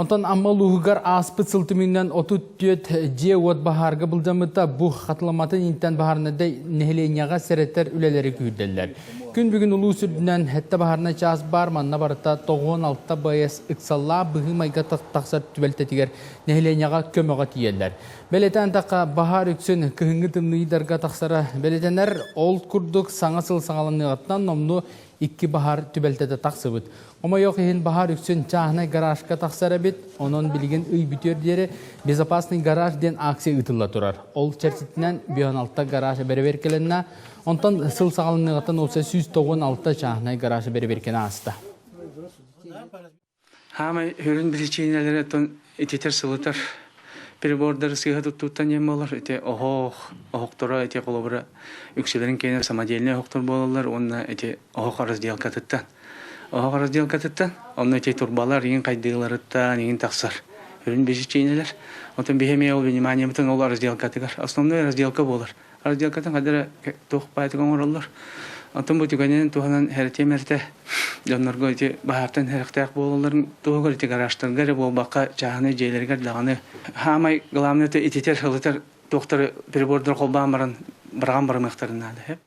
Онтон Амма улууһугар ааспыт сыл түмүгүнэн 34 дьиэ-уот баһаарга былдьаммыта бу хатыламматын интэн баһаарынайдай нэһилиэнньэҕэ сэрэтэр үлэлэри күүрдэллэр. Күн бүгүн улуус үрдүнэн сэттэ баһаарынай чаас баар, манна барыта 96 БС ыксаллаах быһыы-майгы тахсар түбэлтэтигэр нэһилиэнньэҕэ көмөҕө тиийэллэр. Бэлиэтээн эттэххэ, баһаар үксүн кыһыҥҥы тымныйдарга тахсара бэлиэтэнэр, ол курдук саҥа сыл саҕаланыаҕыттан номнуо икки баһаар түбэлтэтэ тахсыбыт. Хомойуох иһин баһаар үксүн чааһынай гаражка тахсар эбит, онон билигин ый бүтүөр диэри «Безопасный гараж» диэн акция ыытылла турар. Ол чэрчитинэн 56 гараж бэрэбиэркэлэннэ, онтон сыл саҕаланыаҕыттан уопсай 196 чааһынай гараж бэрэбиэркэни ааста. Хаамай сүрүн биричиинэлэрэ оттон ититэр сылытар прибордары сыыһа туттууттан диэн буолар. Ити оһох, оһохторо ити холобура үксүлэрин киэнэ самодельнай оһохтор буолаллар уонна ити оһох разделкатыттан. Оһох разделкатыттан онно ити турбалар иҥин хайдыыларыттан иҥин тахсар сүрүн биричиинэлэр. Оттон биһи эмиэ ол вниманиебытын ол разделкатыгар основной разделка буолар. Разделкатын хадара туох баайтык оҥороллор. Оттон бу түгэнинэн туһанан хэрэтиэм эртэ дьоннорго ити баһаартан сэрэхтээх буолалларын туһугар ити гаражтарга эрэ буолбакка чааһынай дьиэлэригэр даҕаны хаамай главное ититэр сылытар туохтары прибордары холбоон баран быраҕан барымыахтарын наада.